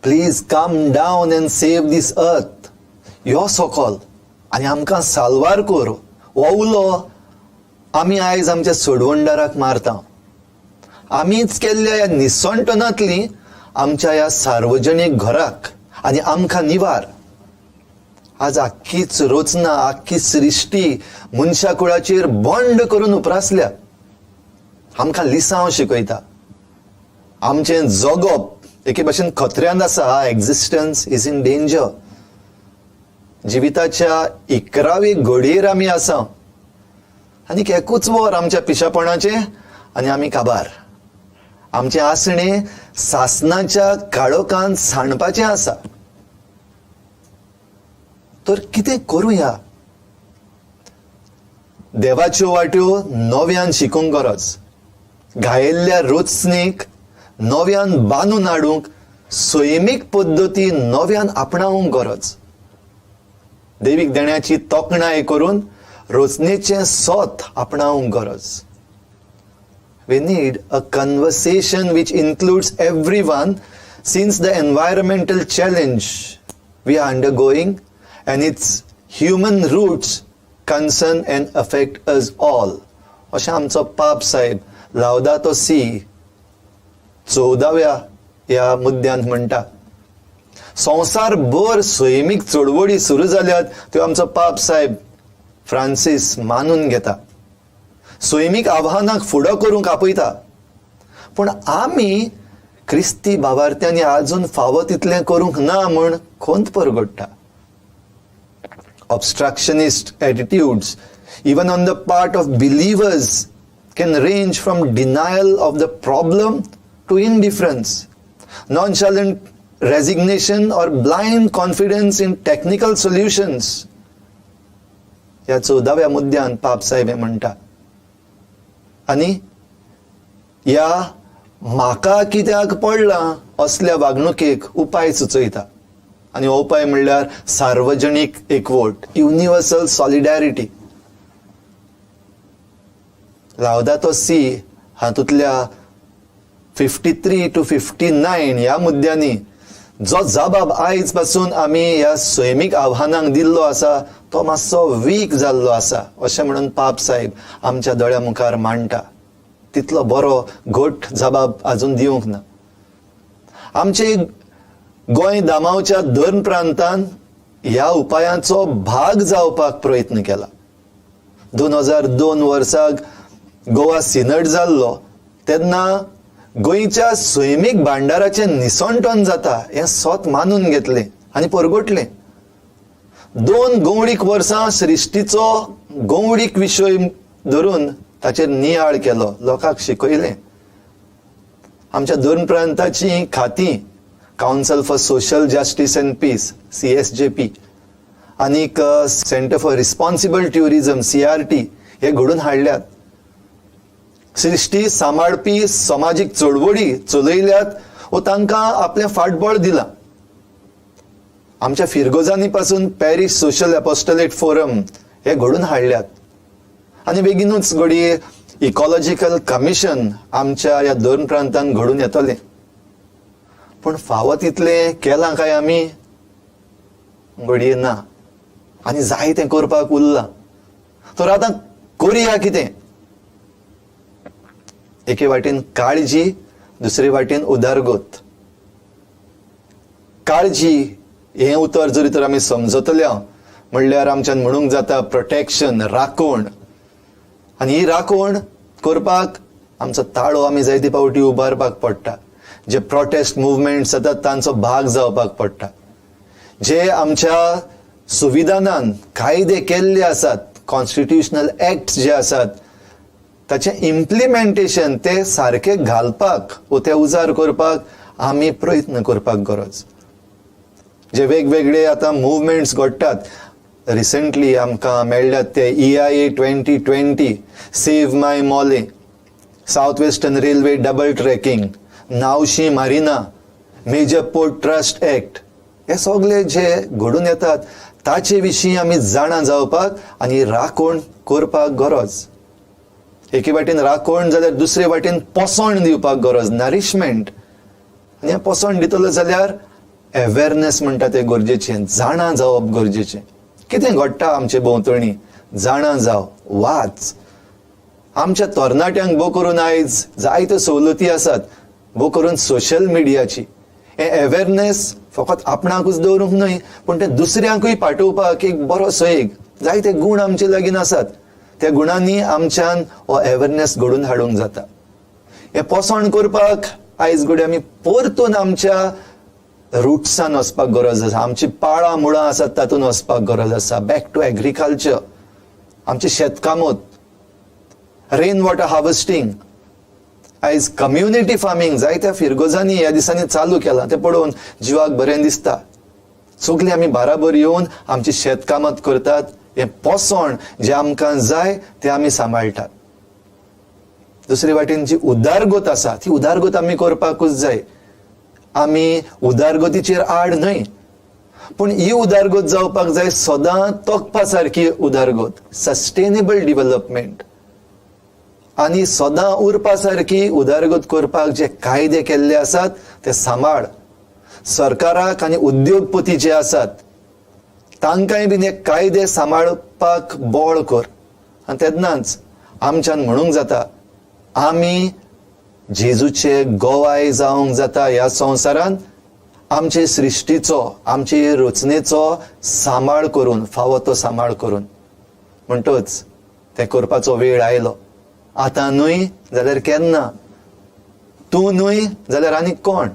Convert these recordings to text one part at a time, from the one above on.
Please come down and save this earth. यो सोकोल आनी आमकां साल्वार कर, हो उलो आमी आयज आमच्या सोडवणदाराक मारता. आमीच केल्ल्या ह्या निसणटनांतली आमच्या ह्या सार्वजनीक घराक आनी आमकां निवार. आज आख्खीच रचना, आख्खी सृश्टी मनशा कुळाचेर बंड करून उप्रासल्या. आमकां लिसांव शिकयता. आमचें जगप एके भाशेन खतऱ्यांत आसा. Existence is in danger. जिविताच्या 11वे घडयेर आमी आसा आनी एकूच वर आमच्या पिशापणाचें आनी आमी काबार. आमचें आसणें सासनाच्या काळोखान सांडपाचें आसा. तर कितें करुया? देवाच्यो वाट्यो नव्यान शिकूंक गरज. घायेल्ल्या रचणेक नव्यान बांदून हाडूंक सैमीक पद्दती नव्यान आपणावंक गरज. देवीक देण्याची तोखणाय करून रचनेचें सत आपणावंक गरज. We need a conversation which includes everyone, since the environmental challenge we are undergoing and its human roots concern and affect us all, अशें आमचो पाप साहेब लावदातो सी 14व्या ह्या मुद्द्यांत म्हणटा. संवसार भर सैमीक चळवळी सुरू जाल्यात, त्यो आमचो पाप साहेब फ्रांसीस मानून घेता. सैमीक आव्हानाक फुडो करूंक आपयता. पूण आमी क्रिस्ती भावार्थ्यांनी अजून फावो तितलें करूंक ना म्हूण खंत परगट्टा. Obstructionist attitudes, even on the part of believers, can range from denial of the problem to indifference, nonchalant resignation, or blind confidence in technical solutions. ह्या 14व्या मुद्द्यान पाप साहेब हें म्हणटा आनी ह्या म्हाका कित्याक पडलां असल्या वागणुकेक उपाय सुचयता. आनी हो उपाय म्हणल्यार सार्वजनीक एकवट, युनिवर्सल सॉलिडॅरिटी. लावदातो सी हातूंतल्या 53 to 59 ह्या मुद्द्यांनी जो जबाब आयज पासून आमी ह्या सैमीक आव्हानांक दिल्लो आसा, तो मातसो वीक जाल्लो आसा, अशें म्हणून पाप साहेब आमच्या दोळ्या मुखार मांडटा. तितलो बरो घट जबाब अजून दिवंक ना. आमचे गोंय दामावच्या धर्म प्रांतान ह्या उपायांचो भाग जावपाक प्रयत्न केला. 2002 वर्साक गोवा सिनड जाल्लो तेन्ना गोंयच्या सैमीक भांडाराचें निसणटन जाता हें सत मानून घेतलें आनी परगटलें. दोन गवळीक वर्सां सृश्टीचो गवळीक विशय धरून ताचेर नियाळ केलो, लोकांक शिकयलें. आमच्या दोन प्रांताची खातीं, Council for Social Justice and Peace, CSJP, आनीक Centre for Responsible Tourism, CRT, हे घडून हाडल्यात. सृश्टी सांबाळपी समाजीक चळवळी चलयल्यात वो तांकां आपलें फाटबळ दिलां. आमच्या फिरगोजांनी पासून पॅरीस सोशल एपोस्टलेट फोरम हे घडून हाडल्यात आनी बेगीनूच घडये इकॉलॉजिकल कमिशन आमच्या ह्या दोन प्रांतान घडून येतलें. पूण फावो तितलें केलां काय आमी? घडये ना आनी जाय तें करपाक उरलां. तर आतां करुया कितें? एके वाटेन काळजी, दुसरे वाटेन उदरगत. काळजी हें उतर जरी तर आमी समजतले म्हणल्यार आमच्यान म्हणूंक जाता प्रोटेक्शन, राखण. आनी ही राखण करपाक आमचो ताळो आमी जायते फावटी उबारपाक पडटा. जे प्रोटेस्ट मुवमेंट जातात तांचो भाग जावपाक पडटा. जे आमच्या संविधानान कायदे केल्ले आसात, कॉन्स्टिट्युशनल एक्ट जे आसात, ताचें इम्प्लिमेंटेशन ते सारकें घालपाक वो ते उजार करपाक आमी प्रयत्न करपाक गरज. जे वेगवेगळे आतां मुवमेंट्स घडटात, रिसंटली आमकां मेळ्ळ्यात ते EIA 2020, Save My Mollem, South Western Railway double tracking, Navshi Marina, Major Port Trust Act, हे सगळे जे घडून येतात ताचे विशीं आमी जाणा जावपाक आनी राखण करपाक गरज. एके वाटेन राखण जाल्यार दुसरे वाटेन पोसण दिवपाक गरज, नरिशमेंट. आनी हें पोसण दितलो जाल्यार अवेरनेस म्हणटा तें गरजेचें, जाणा जावप गरजेचें. कितें घडटा आमचे भोंवतणी जाणा जाव, वाच. आमच्या तरणाट्यांक भोव करून आयज जायत्यो सवलती आसात, भोव करून सोशल मिडियाची. हें अवेरनेस फकत आपणाकूच दवरूंक न्हय, पूण तें दुसऱ्यांकूय पाठोवपाक एक बरो सैग. जायते गूण आमचे लागीं आसात, त्या गुणांनी आमच्यान हो अवेरनेस घडून हाडूंक जाता. हें पोसवण करपाक आयज घडये आमी परतून आमच्या रुट्सान वचपाक गरज आसा, आमची पाळां मुळां आसात तातूंत वचपाक गरज आसा. बॅक टू एग्रीकल्चर, आमचें शेतकामत, रेन वॉटर हार्वेस्टींग, आयज कम्युनिटी फार्मींग जायत्या फिरगोजांनी ह्या दिसांनी चालू केलां, तें पळोवन जिवाक बरें दिसता. सगळीं आमी बाराबर येवन आमची शेतकामत करतात. हें पोसवण जें आमकां जाय तें आमी सांबाळटात. दुसरे वाटेन जी उदारगत आसा ती उदारगत आमी करपाकूच जाय. आमी उदारगतीचेर आड न्हय, पूण ही उदारगत जावपाक जाय सदां तोखपा सारकी उदारगत, सस्टेनेबल डिवलपमेंट. आनी सदां उरपा सारकी उदारगत करपाक जे कायदे केल्ले आसात ते सांबाळ. सरकाराक आनी उद्योगपती जे आसात तांकांय बीन हे कायदे सांबाळपाक बळ कर. आनी तेन्नाच आमच्यान म्हणूंक जाता आमी जेजूचे गोवाय जावंक जाता ह्या संवसारांत, आमचे सृश्टीचो, आमचे रचनेचो सांबाळ करून, फावो तो सांबाळ करून. म्हणटच तें करपाचो वेळ आयलो. आतां न्हय जाल्यार केन्ना? तूं न्हय जाल्यार आनी कोण?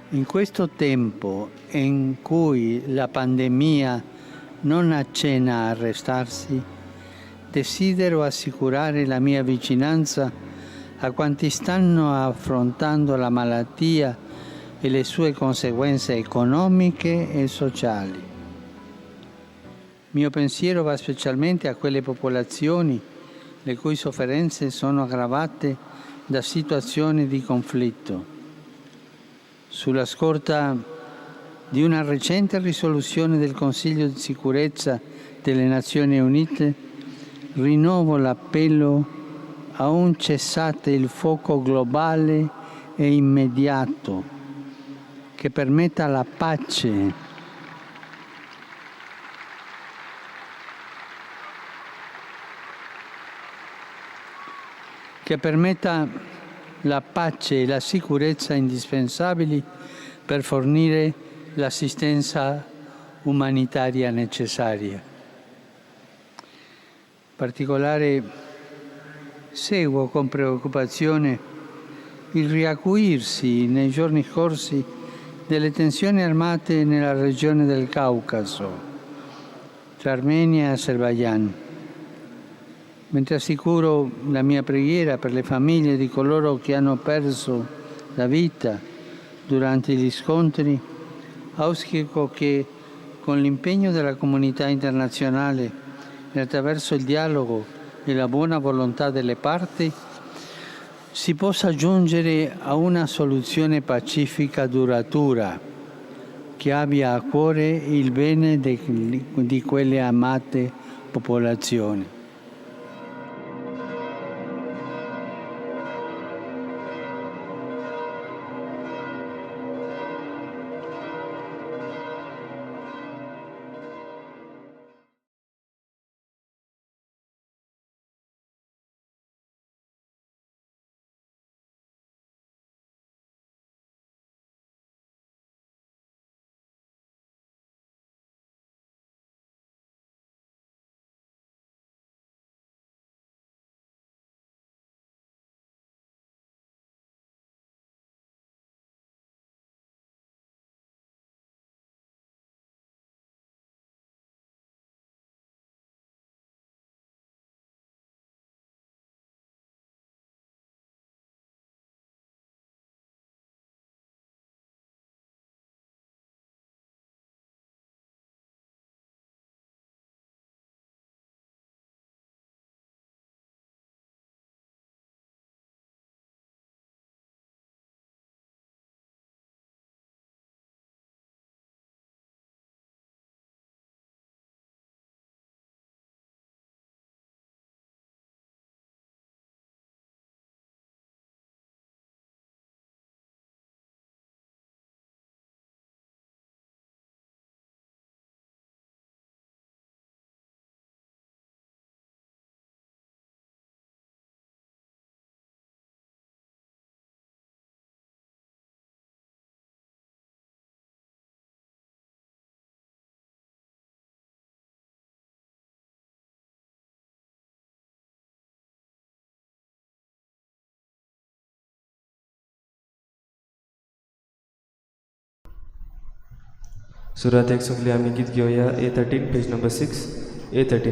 In questo tempo in cui la pandemia non accenna a arrestarsi, desidero assicurare la mia vicinanza a quanti stanno affrontando la malattia e le sue conseguenze economiche e sociali. Mio pensiero va specialmente a quelle popolazioni le cui sofferenze sono aggravate da situazioni di conflitto. Sulla scorta di una recente risoluzione del Consiglio di sicurezza delle Nazioni Unite, rinnovo l'appello a un cessate il fuoco globale e immediato che permetta la pace e la sicurezza indispensabili per fornire l'assistenza umanitaria necessaria. In particolare seguo con preoccupazione il riacuirsi nei giorni scorsi delle tensioni armate nella regione del Caucaso, tra Armenia e Azerbaijan. Mentre assicuro la mia preghiera per le famiglie di coloro che hanno perso la vita durante gli scontri, auspico che con l'impegno della comunità internazionale e attraverso il dialogo e la buona volontà delle parti si possa giungere a una soluzione pacifica duratura che abbia a cuore il bene di quelle amate popolazioni. सुरवातेक सगळीं आमी गीत घेवया A 13 page number 6 A 13.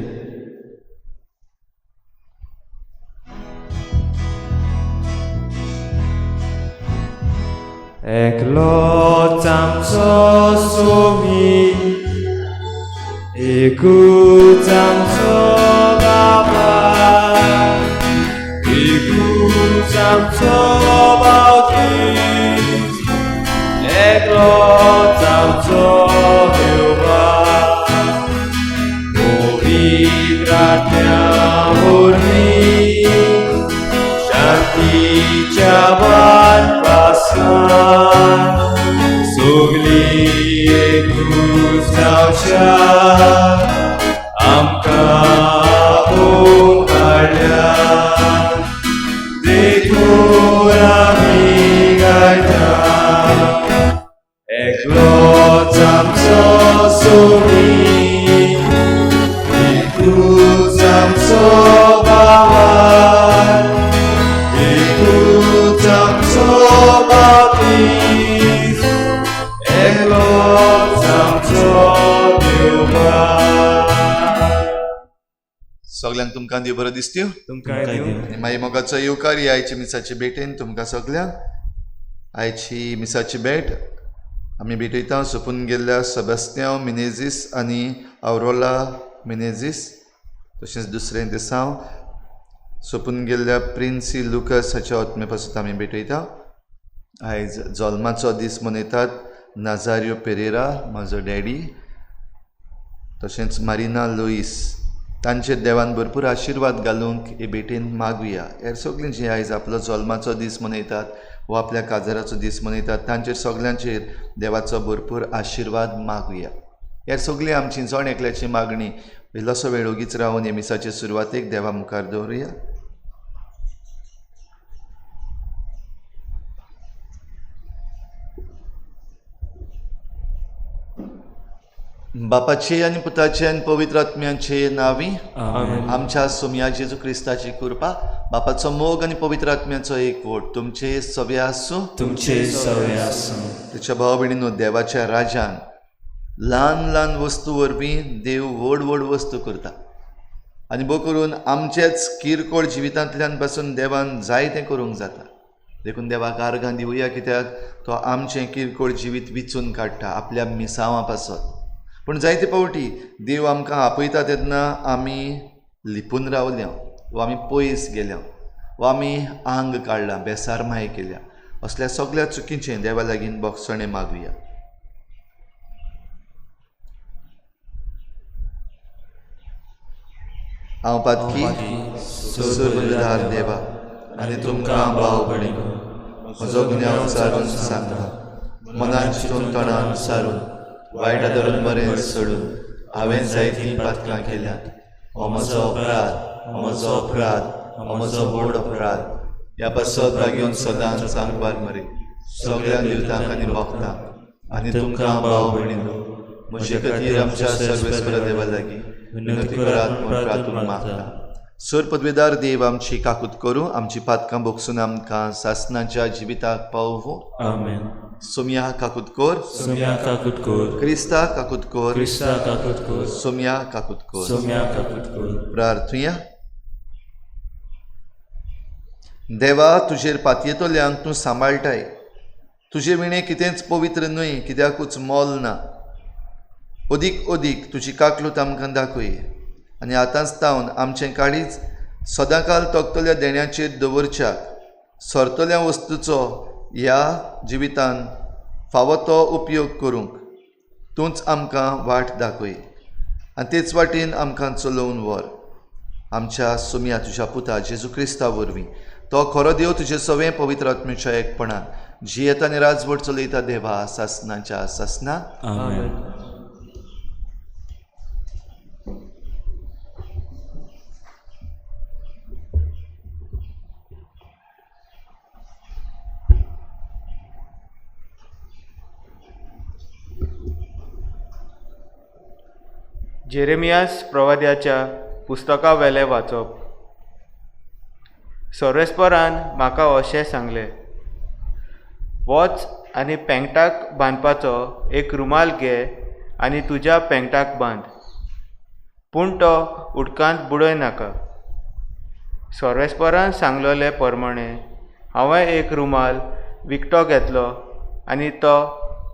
एकलोच आमचो सोमी, एकूच आमचो बाबा, एकूच आमचो बावतीस, एकलोच आमचो देवा, पवित्र आत्म्या वरवीं शांतीच्या वाटपासान सगळीं एकूच जावच्या आमकां आपोवन हाडल्या, देखून आमी गायता एकलोच आमचो सोमी, एकूच आमचो बाबा, एकूच आमचो बातीस, एकलोच आमचो देवा. सगल्यांक तुमकां देव बरो दिसत्यो तुमकां देव. आनी मागीर मोगाचो येवकार ही आयची मिसाची भेटेन तुमकां सगल्यांक. आयची मिसाची भेट आमी भेटयता सोंपून गेल्ल्या सेबास्त्यांव मिनेझीस आनी आवरोला मिनेझीस, तशेंच दुसरें दिसांव सोंपून गेल्ल्या प्रिन्सी लुकस हाच्या आत्मे पासून आमी भेटयता. आयज जल्माचो दीस मनयतात नाजारियो पेरेरा म्हजो डॅडी, तशेंच मारिना लुईस, तांचेर देवान भरपूर आशिर्वाद घालूंक हे भेटेन मागुया. हेर सगळीं जीं आयज आपलो जल्माचो दीस मनयतात वा आपल्या काजाराचो दीस मनयतात तांचेर सगल्यांचेर देवाचो भरपूर आशिर्वाद मागुया. हेर सगळीं आमची जण एकल्याची मागणी इल्लोसो वेळ ओगीच रावन हे मिसाचे सुरवातेक देवा मुखार दवरुया. बापाचे आनी पुताचे आनी पवित्र आत्म्याचे नांवी आमच्या सोमया जेजू क्रिस्ताची कृपा, बापाचो मोग आनी पवित्र आत्म्याचो एकवट तुमचे सगळे आसूं, तुमचे सगळे आसूं. तुमच्या भाव भयणीनो, देवाच्या राजान ल्हान ल्हान वस्तू वरवीं देव व्हड व्हड वस्तू करता आनी बो करून आमचेच किरकोळ जिवितांतल्यान पासून देवान जाय तें करूंक जाता. देखून देवाक आर्गां दिवया, कित्याक तो आमचें किरकोळ जिवीत विचून काडटा आपल्या मिसांवां पासत. पूण जायते फावटी देव आमकां आपयता तेन्ना आमी लिपून रावल्या वा आमी पयस गेल्या वा आमी आंग काडलां, बेसारमाय केल्या. असल्या सगळ्या चुकीचें देवा लागीं बोगसणें मागुया. हांव पातकी सर्वधार देवा आनी तुमकां भाव भयणीनो म्हजो गुन्यांव सारून सांगता. मनान चिंतून तोंडान सारून वायट आदरून बरें सोडून हांवें जायतीं पातकां केल्यांत. हो म्हजो अपराध, हो म्हजो अपराध, हो म्हजो व्हड अपराध. ह्या पासत रागेवन सदांच सांगपार मरे सगळ्या दिवतांक आनी भक्तांक आनी तुमकां भाव भयणीनो म्हजे खातीर आमच्या सर्वेस्पर देवा लागीं विनंती करात म्हूण प्रार्थून मागता. सर पदवेदार देव आमची काकूत करूं, आमची पातकां भोगसून आमकां सासनाच्या जिविताक पावोवं. आमेन. सोमया काकूत कर, सोम्या काकूत कर, क्रिस्ता काकूत कर, क्रिस्ता काकूत कर, सोमया काकूत कर. सोम्या काकूत कर. प्रार्थुया. देवा, तुजेर पातयेतल्यांक तूं सांबाळटाय. तुजे विणें कितेंच पवित्र न्हय, कित्याकूच मोल ना. अदीक अदीक तुजी काकलूत आमकां दाखय आनी आतांच तावन आमचें काळीज सदांकाल तगतल्या देण्याचेर दवरच्याक सरतल्या वस्तूचो ह्या जिवितान फावो तो उपयोग करूंक तूंच आमकां वाट दाखय आनी तेच वाटेन आमकां चलोवन व्हर. आमच्या सोमया तुज्या पुता जेजू क्रिस्ता वरवीं, तो खरो देव तुजे सवें पवित्र आत्म्याच्या एकपणान जियेता आनी राजवट चलयता देवा सासनाच्या सासना. आमेन. जेरेमियास प्रवाद्याच्या पुस्तका वेलें वाचप. सर्वेस्परान म्हाका अशें सांगलें, वच आनी पेंगटाक बांदपाचो एक रुमाल घे आनी तुज्या पेंगटाक बांद, पूण तो उदकांत बुडय नाका. सर्वेस्परान सांगलेले प्रमाणें हांवें एक रुमाल विकतो घेतलो आनी तो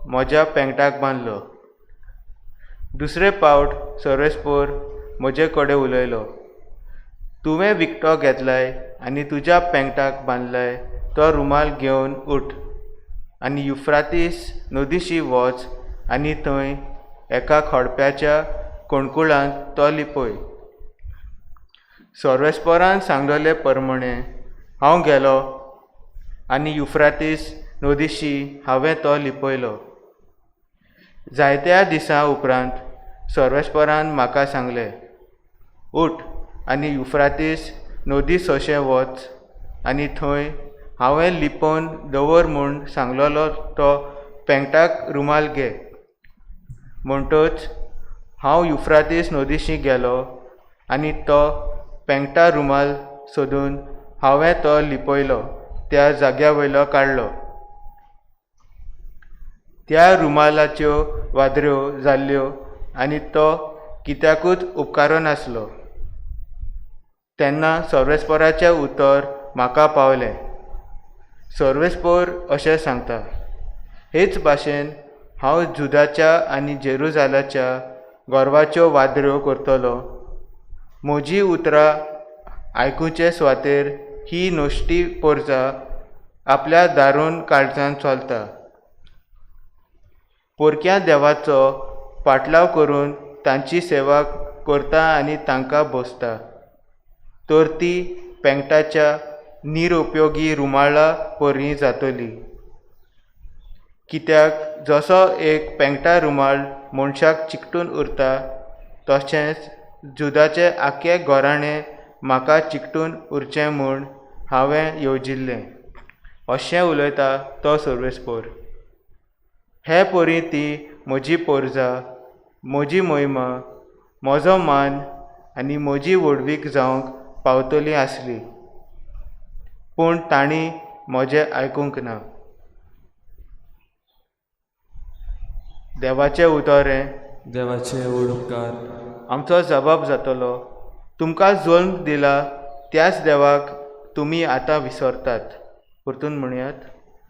म्हज्या पेंगटाक बांदलो. दुसरे पावट सर्वेस्पर म्हजे कडेन उलयलो, तुवें विकतो घेतलाय आनी तुज्या पेंगटाक बांदलाय तो रुमाल घेवन उठ आनी युफ्रातीस नदीशी वच आनी थंय एका खडप्याच्या कोणकुळांत तो लिपय. सर्वेस्परान सांगलेले प्रमाणें हांव गेलो आनी युफ्रातीस नदीशी हांवें तो लिपयलो. जायत्या दिसां उपरांत सर्वेस्परान म्हाका सांगलें, उठ आनी युफ्रातीस नदी सोशें वच आनी थंय हांवें लिपोवन दवर म्हूण सांगलेलो तो पेंगटाक रुमाल घे. म्हणटच हांव युफ्रातीस नदीशी गेलो आनी तो पेंगटा रुमाल सोदून हांवें तो लिपयलो त्या जाग्या वयलो काडलो. त्या रुमालाच्यो वादऱ्यो जाल्ल्यो आनी तो कित्याकूच उपकारनासलो. तेन्ना सर्वेस्पराचें उतर म्हाका पावलें. सर्वेस्पर अशें सांगता, हेच भाशेन हांव जुदाच्या आनी जेरुजालाच्या गोरवाच्यो वादऱ्यो करतलो. म्हजी उतरां आयकुचे सुवातेर ही नश्टी पोरजा आपल्या दारून काळजान चलता. पोरक्या देवाचो पाटलाव करून तांची सेवा करता आनी तांकां बसता, तर ती पेंगटाच्या निरुपयोगी रुमाला परी जातली. कित्याक जसो एक पेंगटा रुमाल मनशाक चिकटून उरता, तशेंच जुदाचें आख्खें घराणें म्हाका चिकटून उरचें म्हूण हांवें येवजिल्लें, अशें उलयता तो सर्वेस्पर. हे परी ती म्हजी पोरजा, म्हजी महिमा, म्हजो मान आनी म्हजी व्हडवीक जावंक पावतली आसली, पूण तांणी म्हजें आयकूंक ना. देवाचें उतर हें. देवाचे व्हड उपकार. आमचो जबाब जातलो, तुमकां जल्म दिला त्याच देवाक तुमी आतां विसरतात. परतून म्हणयात,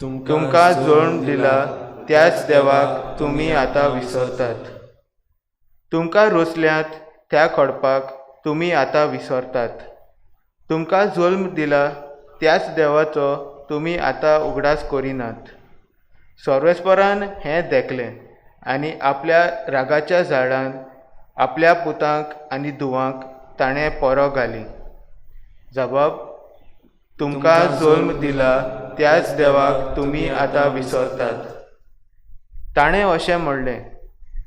तुमकां जल्म दिला त्याच देवाक तुमी आतां विसरतात. तुमकां रोसल्यात त्या खडपाक तुमी आतां विसरतात. तुमकां जल्म दिला त्याच देवाचो तुमी आतां उगडास करिनात. सर्वेस्परान हें देखलें आनी आपल्या रागाच्या झाडान आपल्या पुतांक आनी धुवांक ताणें पोरो घाली. जबाब तुमकां जल्म दिला त्याच देवाक तुमी आतां विसरतात. ताणें अशें म्हणलें,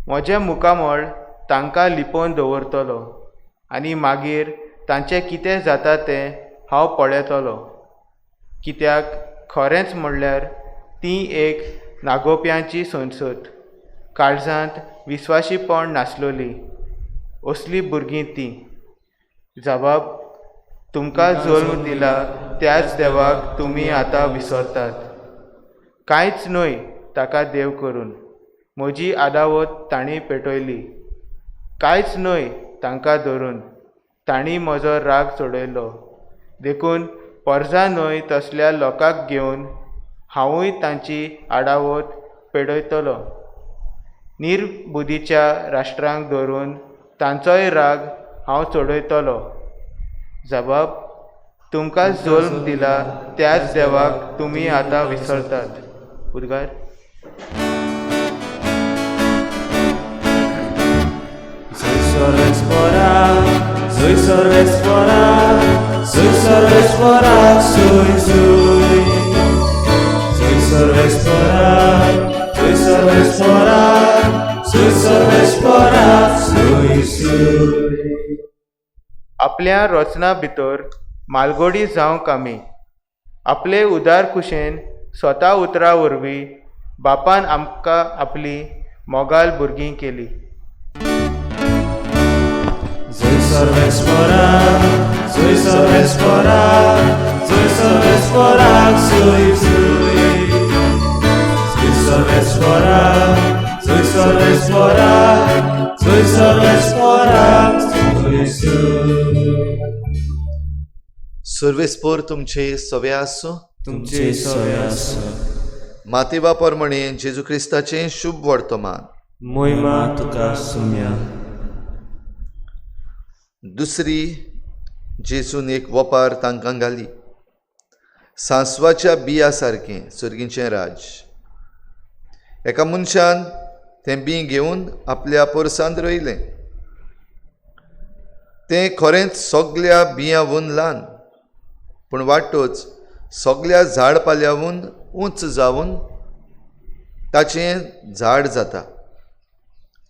म्हजें मुखामळ तांकां लिपोवन दवरतलो आनी मागीर तांचें कितें जाता तें हांव पळयतलो. कित्याक खरेंच म्हणल्यार ती एक नागोवप्यांची संसद, काळजांत विस्वाशीपण नासलोली असलीं भुरगीं तीं. जबाब तुमकां जल्म दिला त्याच देवाक तुमी आतां विसरतात. कांयच न्हय ताका देव करून म्हजी आदावत तांणी पेटयली. कांयच न्हय तांकां धरून तांणी म्हजो राग चडयलो. देखून परजा न्हय तसल्या लोकांक घेवन हांवूय तांची आडावत पेटयतलो. निर्बुदीच्या राष्ट्रांक धरून तांचोय राग हांव चडयतलो. जबाब तुमकां जल्म दिला त्याच देवाक तुमी आतां विसरतात. उद्गार. Soy Sarvesvara, soy Sarvesvara, soy soy. Soy Sarvesvara, soy Sarvesvara, soy Sarvesvara, soy soy. आपल्या रचना भितर मालगोडी जावंक आमी आपले उदार कुशेन स्वता उतरां वरवीं बापान आमकां आपली मोगाल भुरगीं केली. Soy Sarvesvara, soy Sarvesvara, soy Sarvesvara, soy soy. Soy Sarvesvara, soy Sarvesvara, soy Sarvesvara, soy soy. सर्वेस्पोर तुमचे सवे आसूं. तुमचे सवे आसूं. मातेवा प्रमाणे जेजू क्रिस्ताचें शुभ वर्तमान. मोहिमा तुका सुम्या. दुसरी जेजून एक वपार तांकां घाली. सांसवाच्या बिया सारकें सर्गीचें राज. एका मनशान तें बी घेवन आपल्या पोरसांत रोयलें. तें खरेंच सगल्या बियांवून ल्हान, पूण वाटोच सगल्या झाड पाल्यावून उंच जावन ताचें झाड जाता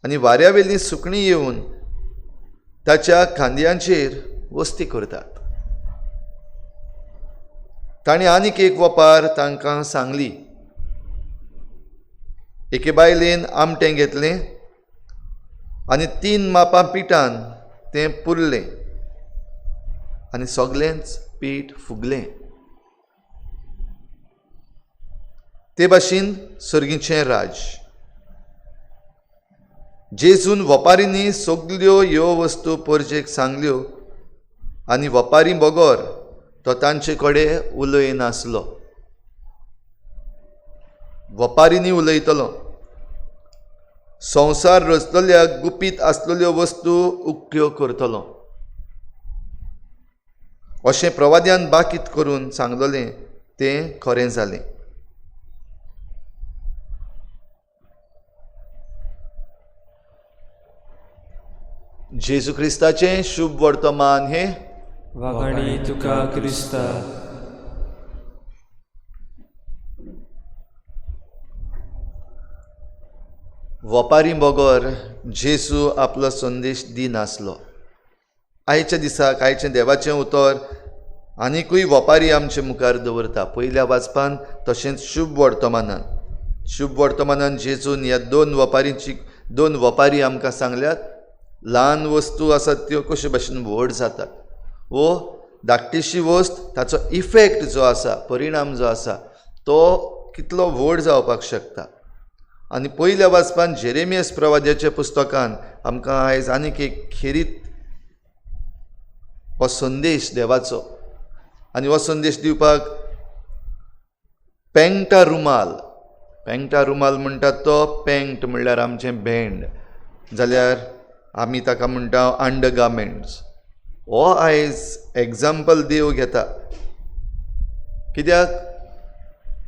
आनी वाऱ्यावेलीं सुकणीं येवन ताच्या खांद्यांचेर वस्ती करतात. ताणें आनीक एक वपार तांकां सांगली. एके बायलेन आमटें घेतलें आनी 3 मापां पिठान तें पुरलें आनी सगलेंच पीठ फुगलें. ते भाशेन सर्गीचें राज. जेजून वपारींनी सगल्यो ह्यो वस्तू परजेक सांगल्यो आनी वपारी बगर तो तांचे कडेन उलयनासलो. वपारींनी उलयतलो. संवसार रचतल्या गुपीत आसलेल्यो वस्तू उक्त्यो करतलो अशें प्रवाद्यान बाकीत करून सांगलेलें तें खरें जालें. जेजू क्रिस्ताचें शुभ वर्तमान हें. वाखाणी तुका क्रिस्ता. वपारी बगर जेजू आपलो संदेश दिनासलो. आयच्या दिसाक आयचें देवाचें उतर आनिकूय वपारी आमचे मुखार दवरता. पयल्या वाचपान तशेंच शुभ वर्तमानान. शुभ वर्तमानान जेजून ह्या दोन वपारी आमकां सांगल्यात. ल्हान वस्तू आसात त्यो कशे भाशेन व्हड जातात वो धाकटीशी वस्त ताचो इफेक्ट जो आसा, परिणाम जो आसा तो कितलो व्हड जावपाक शकता. आनी पयल्या वाचपान जेरेमियस प्रवाद्याच्या पुस्तकान आमकां आयज आनीक एक खेरीत हो संदेश देवाचो. आनी हो संदेश दिवपाक पेंगटा रुमाल, पेंगटा रुमाल म्हणटात तो पेंट म्हणल्यार आमचें भेंड, जाल्यार आमी ताका म्हणटा अंडरगार्मेंट्स. हो आयज एग्जाम्पल देव घेता. कित्याक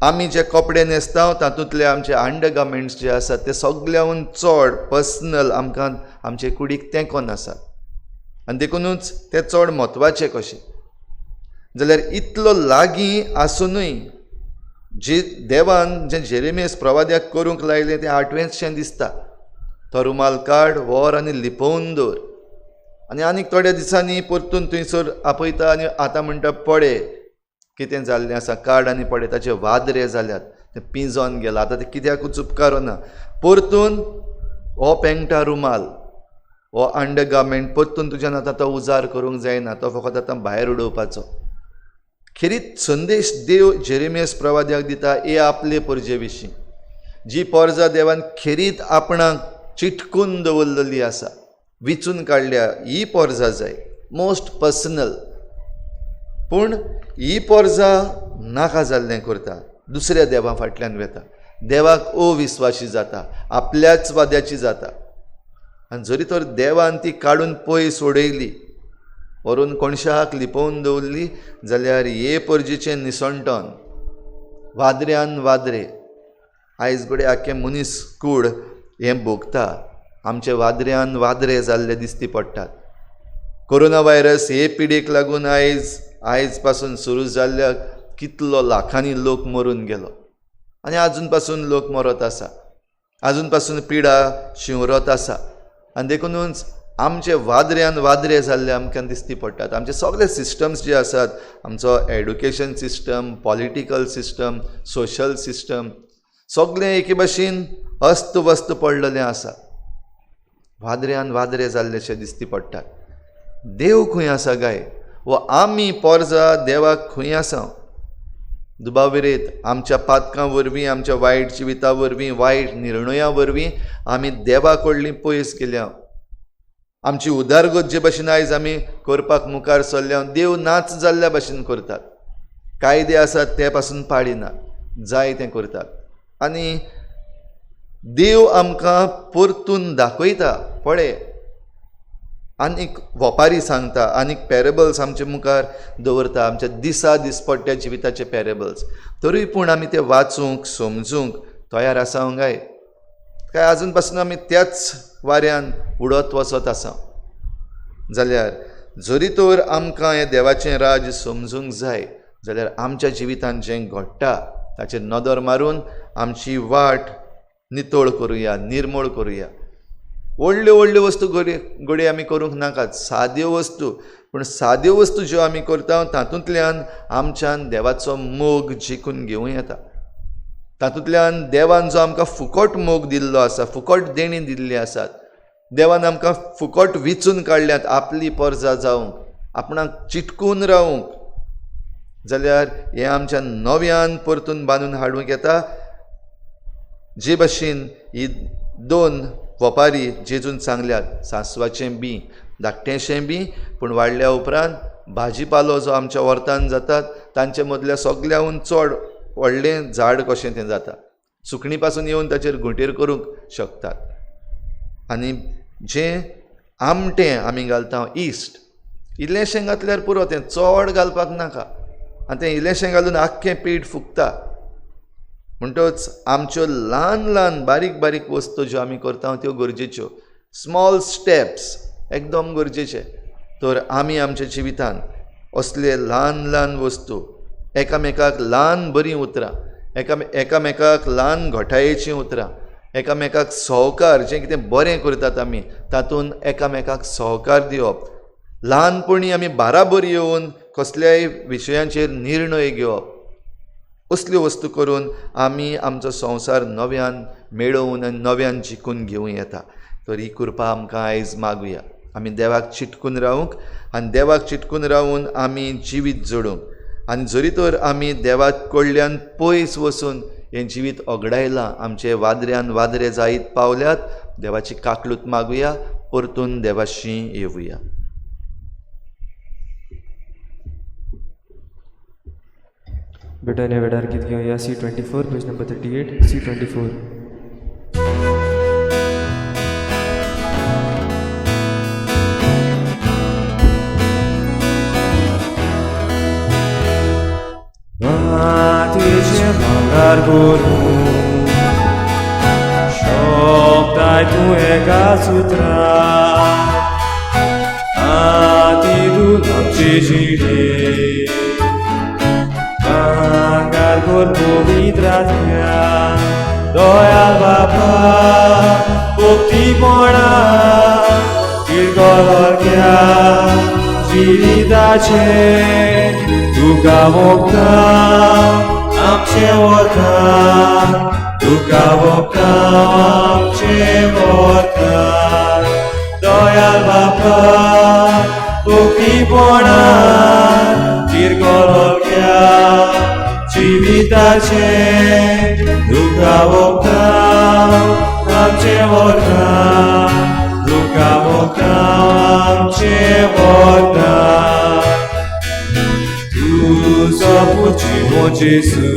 आमी जे कपडे न्हेसता तातूंतले आमचे अंडरगार्मेंट्स जे आसात ते सगळ्याहून चड पर्सनल आमकां आमचे कुडीक तेंकोन आसा. आनी देखुनूच तें चड म्हत्वाचें कशें. जाल्यार इतलो लागीं आसुनूय जे देवान जें जेरेमियास प्रवाद्याक करूंक लायलें तें आठवेंचशें दिसता. तो रुमाल काड, व्हर आनी लिपोवन दवर. आनी आनीक थोड्या दिसांनी परतून थंयसर आपयता आनी आतां म्हणटा पडे कितें जाल्लें आसा, काड आनी पडे ताचे वादरे जाल्यात, तें पिंजोन गेलां, आतां तें कित्याकूच उपकारना. परतून हो पेंगटा रुमाल, हो अंडरगार्मेंट परतून तुज्यान आतां तो उजार करूंक जायना, तो फकत आतां भायर उडोवपाचो. खेरीत संदेश देव जेरेमियास प्रवाद्याक दिता हे आपले परजे विशीं, जी पोरजा देवान खेरीत आपणाक चिटकून दवरलेली आसा, विचून काडल्या, ही पोरजा जाय, मोस्ट पर्सनल. पूण ही पोरजा नाका जाल्लें करता, दुसऱ्या देवा फाटल्यान वेता, देवाक अविस्वाशी जाता, आपल्याच वाद्याची जाता. आनी जरी तर देवान ती काडून पयस उडयली, व्हरून कोणशाक लिपोवन दवरली, जाल्यार हे परजेचें निसणटन वादऱ्यान वादरे. आयज घडये आख्खें मनीस कूड हें भोगता, आमचे वादऱ्यान वादरे जाल्ले दिसती पडटात. कोरोना व्हायरस हे पिडेक लागून आयज पासून सुरू जाल्ल्या कितलो लाखांनी लोक मरून गेलो आनी आजून पासून लोक मरत आसा, आजून पासून पिडा शिंवरत आसा. आनी देखुनूच आमचे वादऱ्यान वादरे जाल्ले आमकां दिसती पडटात. आमचे सगळे सिस्टम्स जे आसात, आमचो education system, political system, social system, सगळें एके भाशेन अस्त वस्त पडलेलें आसा, वादऱ्यान वादरे जाल्लेशे दिसती पडटात. देव खंय आसा काय, व आमी पोरजा देवाक खंय आसा? दुबाविरेत आमच्या पातकां वरवीं, आमच्या वायट जिविता वरवीं, वायट निर्णया वरवीं आमी देवा कडली पयस गेल्या. आमची उदारगत जे भाशेन आयज आमी करपाक मुखार सरल्या, देव नाच जाल्ल्या भाशेन करतात. कायदे आसात ते पासून पाळिनात, जाय तें करतात. आनी देव आमकां परतून दाखयता, पळय, आनीक वपारी सांगता, आनीक पॅरेबल्स आमचे मुखार दवरता, आमच्या दिसा दिसपट्ट्या जिविताचे पॅरेबल्स. तरूय पूण आमी ते वाचूंक समजूंक तयार आसा काय काय आजून पासून आमी त्याच वाऱ्यान उडत वचत आसा? जाल्यार जरी तर आमकां हें देवाचें राज्य समजूंक जाय जाल्यार आमच्या जिवितान जें घडटा ताचेर नदर मारून आमची वाट नितळ करुया, निर्मळ करुया. व्हडल्यो व्हडल्यो वस्तू घडये आमी करूंक नाकात, साद्यो वस्तू, पूण साद्यो वस्तू ज्यो आमी करता तातूंतल्यान आमच्यान देवाचो मोग जिखून घेवं येता. तातूंतल्यान देवान जो आमकां फुकट मोग दिल्लो आसा, फुकट देणी दिल्ली आसात, देवान आमकां फुकट विचून काडल्यात आपली परजा जावंक, आपणाक चिटकून रावूंक, जाल्यार हें आमच्या नव्यान परतून बांदून हाडूंक येता. जे भाशेन ही दोन वपारी जेजून सांगल्यात, सांसवाचें बी, धाकटेंशें बी, पूण वाडल्या उपरांत भाजीपालो जो आमच्या वर्तान जातात तांचे मदल्या सगळ्याहून चड व्हडलें झाड कशें तें जाता, सुकणीं पासून येवन ताचेर घोंटेर करूंक शकतात. आनी जें आमटें आमी घालता इस्ट, इल्लेंशें घातल्यार पुरो, तें चड घालपाक नाका. आनी तें इल्लेंशें घालून आख्खें पीठ फुगता. म्हणटच आमच्यो ल्हान ल्हान बारीक बारीक वस्तू ज्यो आमी करता त्यो गरजेच्यो, स्मॉल स्टेप्स एकदम गरजेचे. तर आमी आमच्या जिवितान असले ल्हान ल्हान वस्तू, एकामेकाक ल्हान बरीं उतरां, एकामेकाक ल्हान घटायेचीं उतरां, एकामेकाक सहकार, जें कितें बरें करतात आमी तातूंत एकामेकाक सहकार दिवप, ल्हानपणी आमी बाराबर येवन कसल्याय विशयांचेर निर्णय घेवप, असल्यो वस्तू करून आमी आमचो संवसार नव्यान मेळोवन आनी नव्यान जिखून घेवं येता. तर ही कृपा आमकां आयज मागुया, आमी देवाक चिटकून रावूंक आनी देवाक चिटकून रावून आमी जिवीत जोडूंक. आनी जरी तर आमी देवा कडल्यान पयस वचून हें जिवीत ओगडायलां, आमचे वादऱ्यान वादरे जायत पावल्यात, देवाची काकलूत मागुया, परतून देवाशी येवया. बेटा ने वेडार गीत घेवया C24 page number 38 C24. मातयेचें भांगर करूं शकताय तूं एका सुत्रान, आमचे जिणे मांगार कोर पवित्र आत्म्या दयाळ बापा भक्तीपणा किरकोळक्या जिविताचें तुका मोगता आमचें वता तुका मोगता आमचें वता दयाळ बापा भक्तीपणा किरकोळक्या जिविताचें तुका मोगता आमचें वता तुका मोगता आमचें वता तुजो पूत जिवो जेजू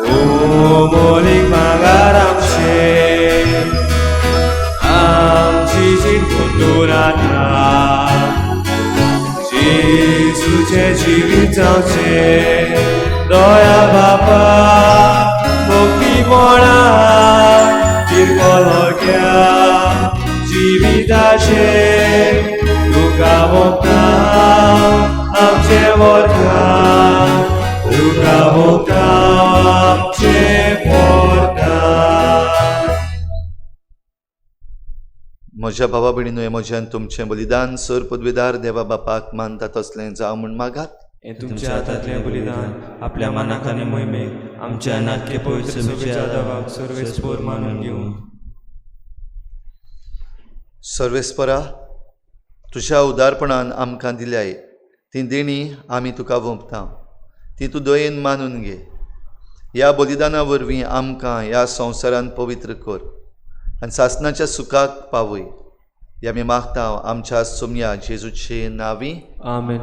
ओ मोलीक मागार आमचें आमची जीण पुंतून आतां जेजूचें जिवीत जावचें दया बापा भक्तीपणा किरकोळक्या जिविताचें तुका मोगता आमचें वता तुका मोगता आमचें वता. म्हज्या भावा भयणीनो म्हज्यान तुमचें बलिदान सर पदवीदार देवा बापाक मानता तसलें जावं म्हूण मागात. हें तुमच्या हातांतलें बलिदान आपल्या मनाक आनी मोहिमेक आमच्या नाक्य पवित्र सभेच्या देवाक सर्वेस्पोर मानून घेवं. सर्वेस्परा तुज्या उदारपणान आमकां दिल्याय ती देणी आमी तुका वोंपता ती तूं दयेन मानून घे. ह्या बलिदाना वरवीं आमकां ह्या संवसारान पवित्र कर आनी सासणाच्या सुखाक पावय. ह्या आमी मागता आमच्या सोमया जेजूचे नांवी. आमेन.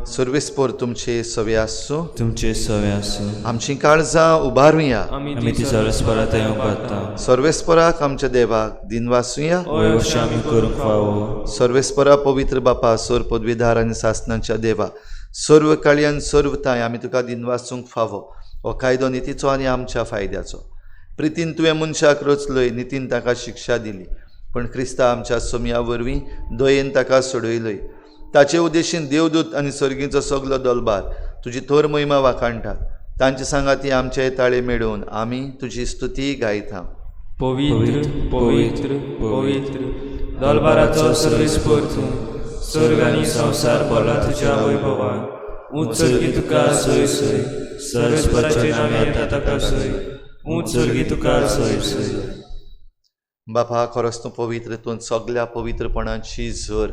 सर्वेस्पोर तुमचे सवे आसूं. तुमचे सवे आसूं. आमचीं काळजां उबारुया. आमी ती सर्वेस्परा थंय उबारता. सर्वेस्पराक आमच्या देवाक दिनवासुया. हय अशें आमी करूंक फावो. सर्वेस्परा पवित्र बापा सोर पदवीधार आनी सासणाच्या देवा सर्व काळयान सर्व ताय आमी तुका दिनवासूंक फावो. हो कायदो नितीचो आनी आमच्या फायद्याचो. प्रितीन तुवें मनशाक रचलोय नितीन ताका शिक्षा दिली पूण क्रिस्ता आमच्या सोमया वरवीं दयेन ताका सोडयलोय. ताचे उद्देशीन देवदूत आनी सर्गीचो सगलो दलबार तुजी थोर महिमा वाखाणटात. तांचे सांगाती आमचे ताळे मेळोवन आमी तुजी स्तुती गायता. पवित्र पवित्र पवित्र दलबाराचो सर्वेस्पोर तूं स्वर्ग आनी संवसार भरला तुज्या वैभवान. ऊंच सर्गी तुका सोय सोय सर्वेस्पराचे नांव येता ताका सोय ऊंच सर्गी तुका सोय सोय. बापा खरोच तूं पवित्र तूं सगल्या पवित्रपणाची झर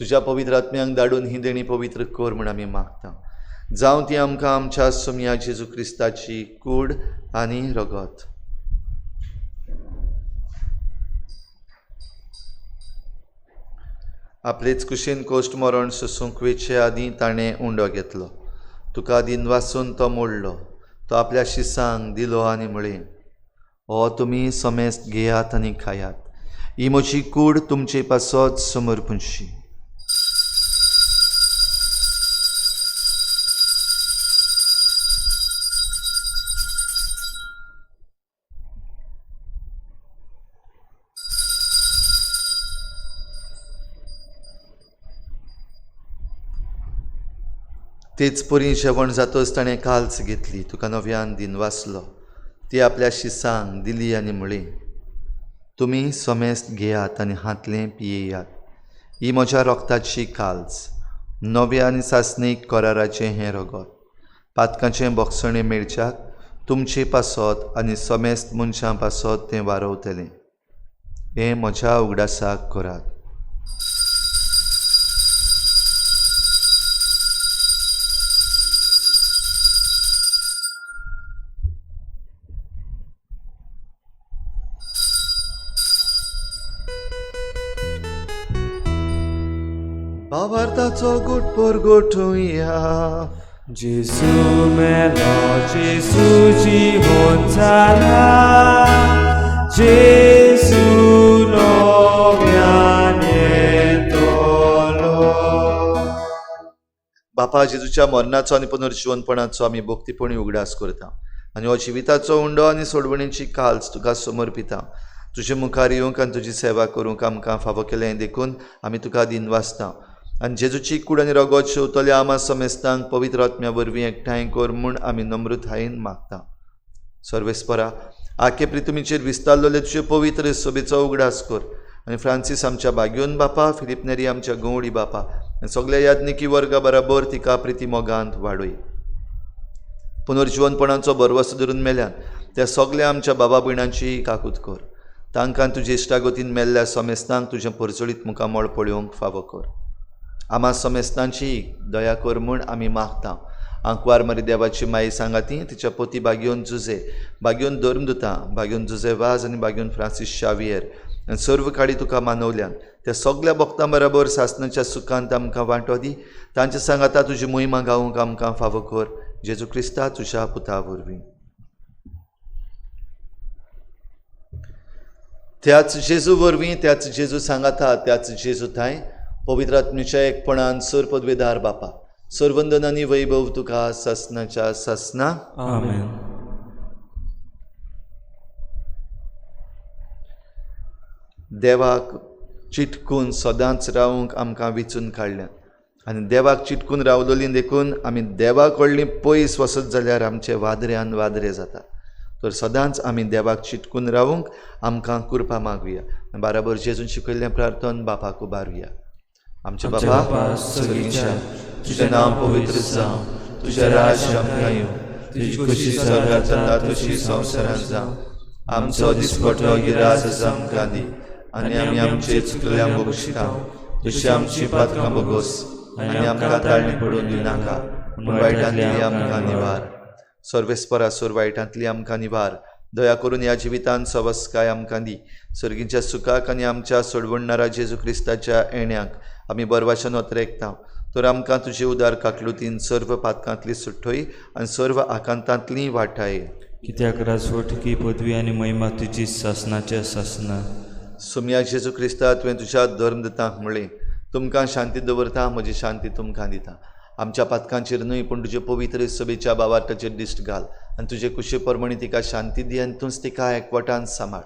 तुज्या पवित्र आत्म्यांक धाडून ही देणी पवित्र कर म्हूण आमी मागता. जावं ती आमकां आमच्या सोमया जेजू क्रिस्ताची कूड आनी रगत. आपलेच कुशीन कोश्ट मरण सोसूंक वेचे आदीं ताणें उंडो घेतलो. तुका दिनवासून तो मोडलो. तो आपल्या शिसांक दिलो आनी म्हळें, हो तुमी समेस्त घेयात आनी खायात. ही म्हजी कूड तुमचे पासत समर्पणशी. तेच परी जेवण जातच ताणें काल्च घेतली. तुका नव्यान दिनवासलो. ती आपल्या शिसांक दिली आनी म्हळी, तुमी समेस्त घेयात आनी हांतलें पियेयात. ही म्हज्या रोगताची काल्च नव्या आनी सासणीक कराराचें हें रगत. पातकाचें बोगसणें मेळच्याक तुमचे पासत आनी समेस्त मनशां पासत तें वारवतलें. हें म्हज्या उगडासाक करात. भावार्थाचो गुटपोर गोठुया. जेजू मेलो जेजू जिवन जाला जेजू नव्यान येतलो. बापा जेजूच्या मरणाचो आनी पुनर्जिवनपणाचो आमी भक्तीपणी उगडास करता आनी हो जिविताचो उंडो आनी सोडवणीची काल्च तुका समर्पिता. तुजे मुखार येवंक आनी तुजी सेवा करूंक आमकां फावो केलें देखून आमी तुका दिनवासता. आनी जेजूची कूड आनी रगत शेवतल्या आमा समेस्तांक पवित्र आत्म्या वरवीं एकठांय कर म्हूण आमी नम्रतायेन मागता. सर्वेस्परा, आखे प्रितुमीचेर विस्तारलेले तुजे पवित्र सभेचो उगडास कर आनी फ्रांसीस आमच्या बाग्योन बापा, फिलीप नेरी आमच्या गंवडी बापा आनी सगल्या याज्ञिकी वर्गा बराबर तिका प्रिती मोगांत वाडय. पुनर्जिवनपणाचो भरवंसो धरून मेल्यान त्या सगल्या आमच्या बाबा भयणांची काकूत कर. तांकां तुजे इश्टागतीन मेल्ल्या समेस्तांक तुजें परजळीत मुखामळ पळोवंक फावो कर. आमा समेस्तांची दया कर म्हूण आमी मागता. आंकवार मारी देवाची माई सांगाती, तिच्या पोती बागयोन जुजे, बागयोन धर्मदुता, बागयोन जुजे वाज आनी बागयोन फ्रांसीस शावियर आनी सर्व काळी तुका मानवल्यान त्या सगल्या भक्तां बराबर सासनाच्या सुखांत आमकां वांटो दी. तांचे सांगाता तुजी मोहिमा गावंक आमकां फावो कर. जेजू क्रिस्ता तुज्या पुता वरवीं. त्याच जेजू वरवीं, त्याच जेजू सांगाता, त्याच जेजू थांय पवित्र आत्म्याच्या एकपणान सर पदवेदार बापा, सर्वंदन आनी वैभव तुका सासनाच्या सासना. आमेन. देवाक चिटकून सदांच रावंक आमकां विचून काडल्यात आनी देवाक चिटकून रावलोली देखून आमी देवा कडली पयस वचत जाल्यार आमचे वादऱ्यान वादरे जाता. तर सदांच आमी देवाक चिटकून रावूंक आमकां कृपा मागुया. बाराबर जेजून शिकयल्लें प्रार्थन बापाक उबारुया. आमच्या बापा सर्गीच्या, तुजें नांव पवित्र जावं, तुजें राज्य आमकां येवं, तुजी खुशी स्वर्गात जाता तशी संवसारांत जावं. आमचो दिसपटो गिरास आमकां दी आनी आमी आमचे चुकल्या बगशिता तशी आमची पातकां बगोस आनी आमकां ताळणी पडून दिनाका, पूण वायटांतली आमकां निवार. सर्वेस्परा, सोर वायटांतली आमकां निवार. दया करून ह्या जिवितांत सवस्काय आमकां दी. सर्गीच्या सुखाक आनी आमच्या सोडवणणारा जेजू क्रिस्ताच्या येण्याक आमी बरवाच्यान अत्रेकता. तर आमकां तुजे उदार काकलुतीन सर्व पातकांतली सुट्टय आनी सर्व आकांतांतली वाटाय. कित्याक राजवटकी पदवी आनी महिमा तुजी सासनाच्या सासना. सुमया जेजू क्रिस्ता, तुवें तुज्या धर्मदूतांक म्हणलें, तुमकां शांती दवरता, म्हजी शांती तुमकां दिता. आमच्या पातकांचेर न्हय पूण तुजे पवित्र सभेच्या बावार्थाचेर दिश्ट घाल आनी तुजे कुशे प्रमाणे तिका शांती दी आनी तूंच तिका एकवटान सांबाळ.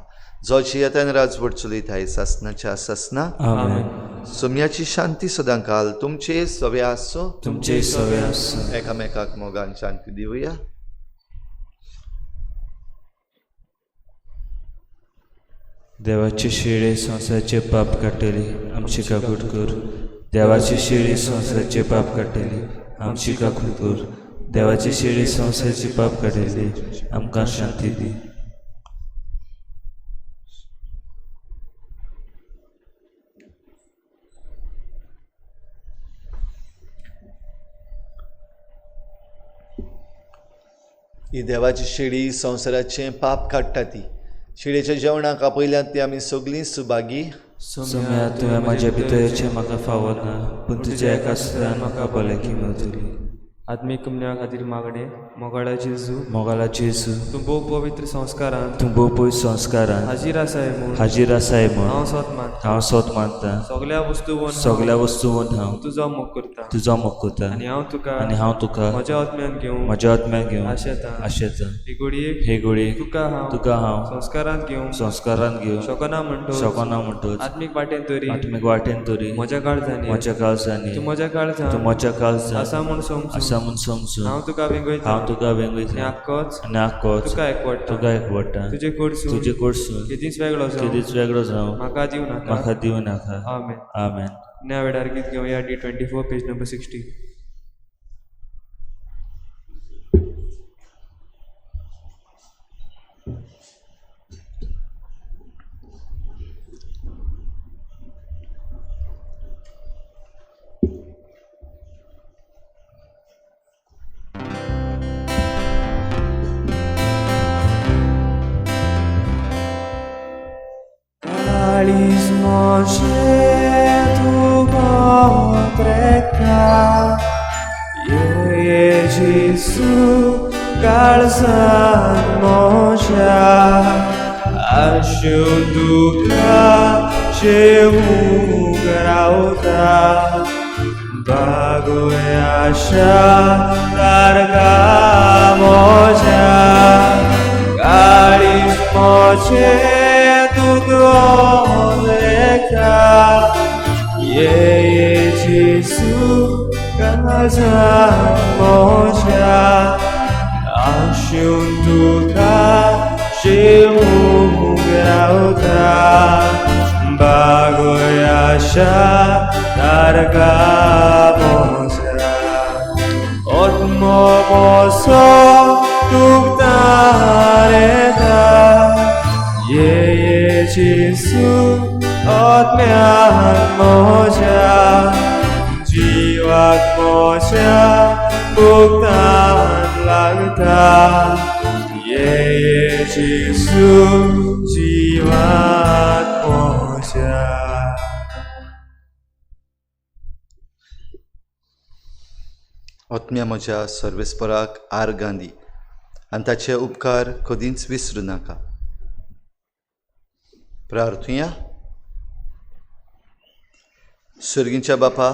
जो जियेतान राजवट चलयताय सासनाच्या सासना. आमेन. सोम्याची शांती सदां काल तुमचे सवे आसूं, तुमचे सवे आसूं. एकामेकाक मोगान शांती दिवया. देवाची शिळे संवसाराचे पाप काडटली, आमची काकूट कर. देवाची शिळी संवसाराचे पाप काडटली, आमची काकूट कर. देवाची शिळी संवसाराचे पाप काडटली, आमकां शांती दी. ही देवाची शेळी संवसाराचें पाप काडटा. ती शेळयेच्या जेवणाक आपयल्यात ती आमी सगळीं सुभागी. सोम्या, तुवें म्हज्या भितरचें म्हाका फावो ना, पूण तुज्या एका सुदान म्हाका भलायकी मेळटली. आत्मीक कुमन्या खातीर मागणें. मोगाळा जेजू, मोगाळा जेजू, तूं भोव पवित्र संस्कारान तूं भोव पवित्र संस्कारान हाजीर आसाय म्हूण हाजीर आसाय म्हूण हांव सोत मानता. हांव सोत मानता. सगल्या वस्तूवन सगल्या वस्तूवन हांव तुजो मोग करता, तुजो मोग करता. आनी हांव तुका आनी हांव तुका म्हज्या आत्म्यान घेवंक म्हज्या आत्म्यान घेवंक आशेता. आशेता. हे घडयेक हे घडयेक तुका हांव तुका हांव संस्कारांत घेवंक संस्कारांत घेवंक शकना म्हणटच शकना म्हणटच आत्मीक वाटेन तरी आत्मीक वाटेन तरी म्हज्या काळजांनी म्हज्या काळजांनी तूं म्हज्या काळजांत तूं म्हज्या काळजांत आसा म्हूण समजून आसा म्हूण समजून हांव तुका वेंगयता हांव तुका आनी वेंगयता आख्खोच आनी आख्खोच तुका एकवटा तुका एकवटा. तुजे कडसून तुजे कडसून केदींच वेगळो जावं केदींच वेगळो जावं म्हाका दिवं नाका. म्हाका दिवं नाका. आमेन. आमेन. ह्या वेळार गीत घेवया D24 page number 60. Gesù calzan moja Asciunduca ce ugrauta Bago e ascia larga moja Calis moce tu goneca Ye Gesù जेसू काळजान म्हज्या आशेवन तुका शेवूंक रावता बागोय आशा तारका म्हज्या आत्मो म्हजो तुका येता ये ये जेसू आत्म्यान म्हज्या जिवाक म्हज्या भुगतान लागता ये ये जेसू जिवाक म्हज्या. आत्म्या म्हज्या सर्वेस्पराक आर्गां दी आनी ताचे उपकार कदींच विसरूं नाका. प्रार्थुया. सर्गीच्या बापा,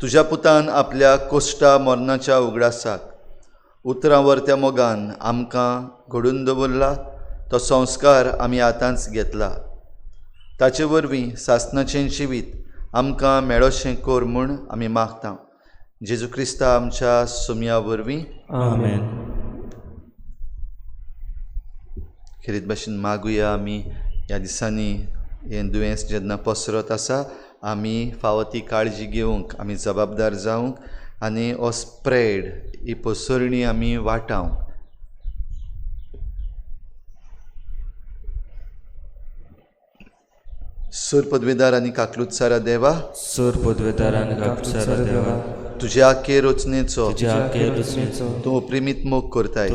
तुज्या पुतान आपल्या कोश्टा मरणाच्या उगडासाक उतरां वरत्या मोगान आमकां घडून दवरला तो संस्कार आमी आतांच घेतला. ताचे वरवीं सासणाचें जिवीत आमकां मेळोशें कर म्हूण आमी मागता. जेजू क्रिस्ता आमच्या सोमया वरवीं आमेन. खेरीत भाशेन मागुया आमी ह्या दिसांनी हें दुयेंस जेन्ना पसरत आसा आमी फावो ती काळजी घेवंक, आमी जबाबदार जावंक आनी हो स्प्रेड ही पसरणी आमी वाटावंक. सूर पदवेदार आनी काकलुतसारा देवा, सूर पदवेदार आनी काकलुतसारा देवा, तुज्या आखे रचनेचो तूं प्रेमीत मोग करताय.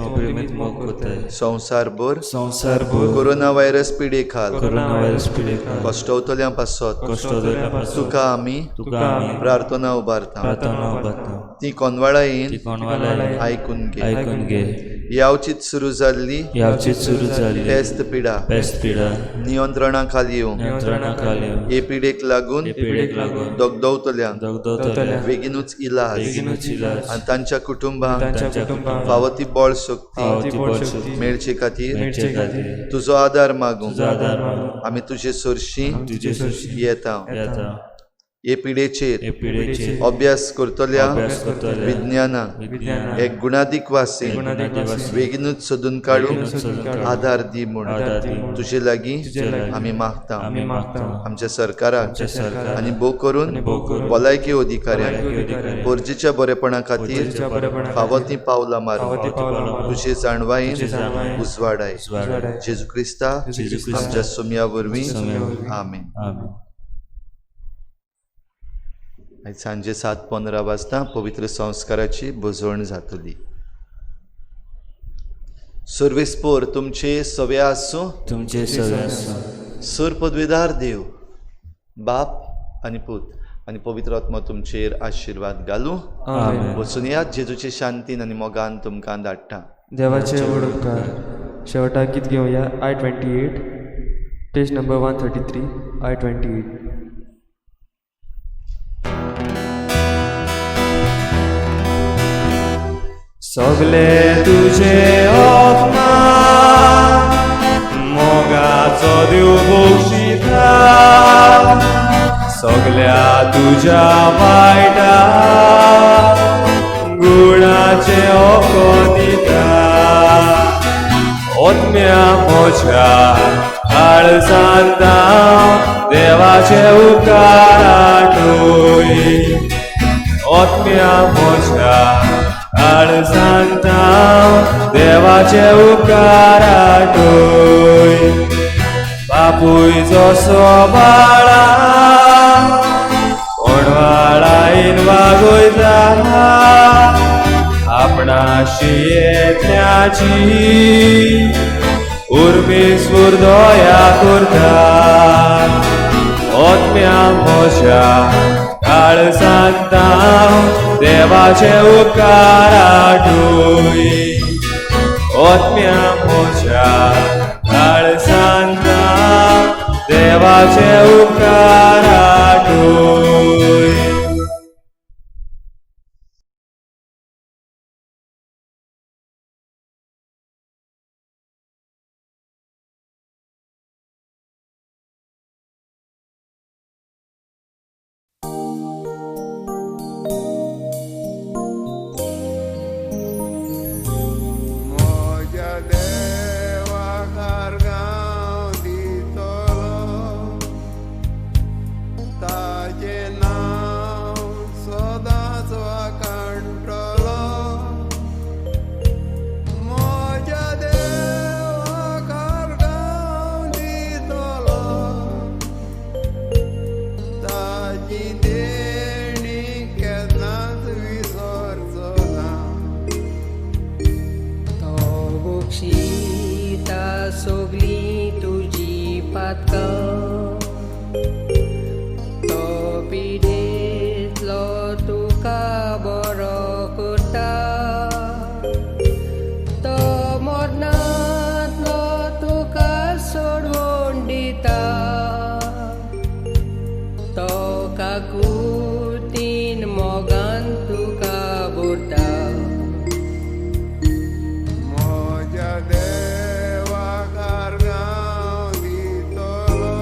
संवसारभर कोरोना व्हायरस पिडे खाल कश्टवतल्यां पासत तुका आमी प्रार्थना उबारता. ती कोनवाळायेन आयकून घे. यावचीत सुरू जाल्ली पेस्त पिडा नियंत्रणा खाल येवंक, हे पिडेक लागून दगदवतल्यांक बेगीनूच इलाज आनी तांच्या कुटुंबांक फावो ती बळ शक्ती मेळचे खातीर तुजो आदार मागूंक आमी तुजे सरशी येता. हे पिडेचेर अभ्यास करतल्या विज्ञानाक एक गुणादीक वासीन बेगीनूच सोदून काडूंक आदार दी म्हूण तुजे लागीं आमी मागता. आमच्या सरकाराक आनी भोव करून भलायकी अधिकाऱ्यांक गरजेच्या बरेपणा खातीर फावो तीं पावलां मारूंक तुजे जाणवायेन उजवाडाय. जेजू क्रिस्ता आमच्या सोमया वरवीं आमेन. आयज सांजे 7:15 वाजता पवित्र संस्काराची भजवण जातली. सर्वेस्पोर तुमचे सवे आसूं, तुमचे सवे आसूं. सर पदवेदार देव बाप आनी पूत आनी पवित्र आत्मो तुमचेर आशिर्वाद घालूं. वचून यात जेजूचे शांतीन आनी मोगान तुमकां धाडटा. देवाचे व्हड उपकार. शेवटाक गीत घेवया I-28 page number 133 I-28. सगले तुझे अपमान मोगाचो देव बक्षिता, सगल्या तुज्या वायटा गुणाचे ओको दिता. आत्म्या म्हज्या काळजांत देवाचे उपकार आठय. आत्म्या म्हज्या काळजांत देवाचे उपकार आठय. बापूय जसो बाळा कोणवाळायन वागयता आपणाशी येतल्याची उर्मीस्फूर दया करता. आत्म्या म्हज्या काळजांत देवाचे उपकार आठय. आत्म्या म्हज्या काळजांत देवाचे उपकार आठय. भोगशीता सगळीं तुजी पातकां, तो पिडेंतलो तुका बरो करता, तो मरणांतलो तुका सोडवून दिता, तो काकुळतीन मोगान तुका भरता. म्हज्या देवाक आर्गां दितलो,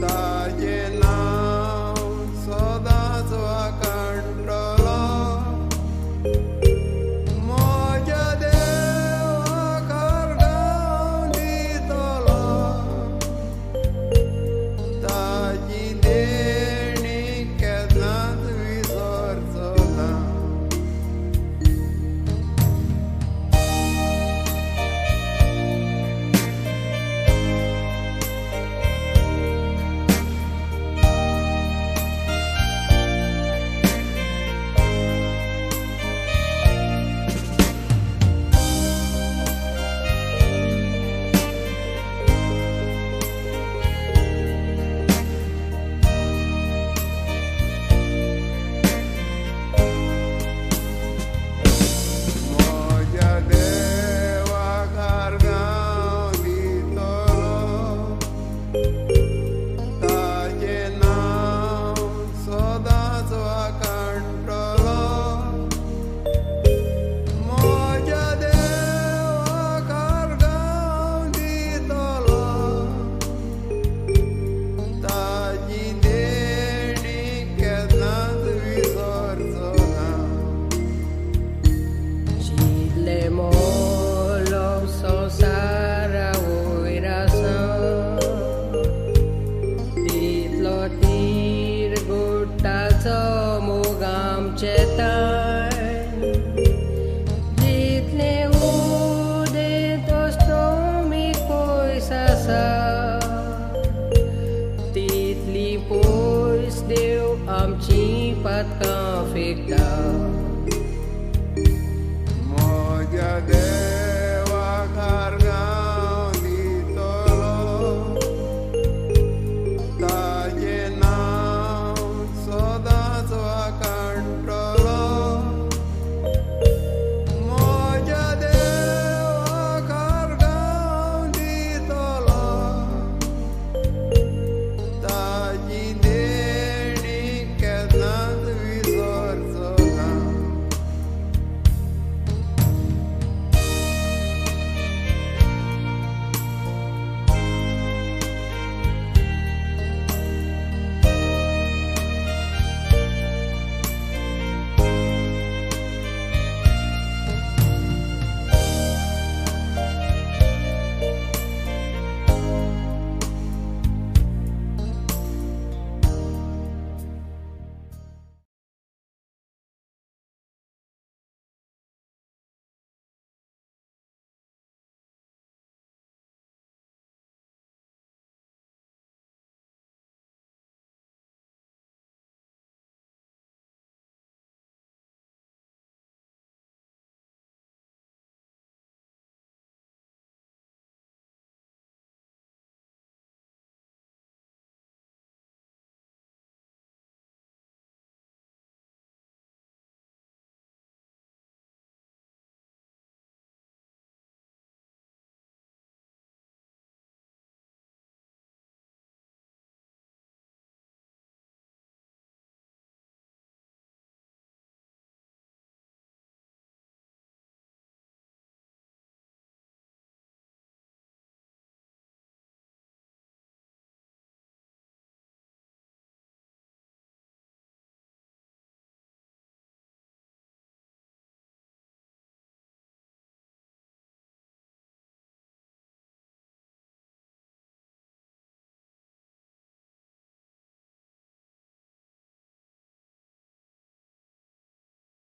ताजें नांव सदांच वाखाणटलो. म्हज्या देवाक आर्गां दितलो, ताजी देणी केन्नाच विसरचो ना. म्हज्या देवाक आर्गां दितलो, ताजें नांव सदांच वाखाणटलो. म्हज्या देवाक आर्गां दितलो, ताजी देणी केन्नाच विसरचो ना. जितले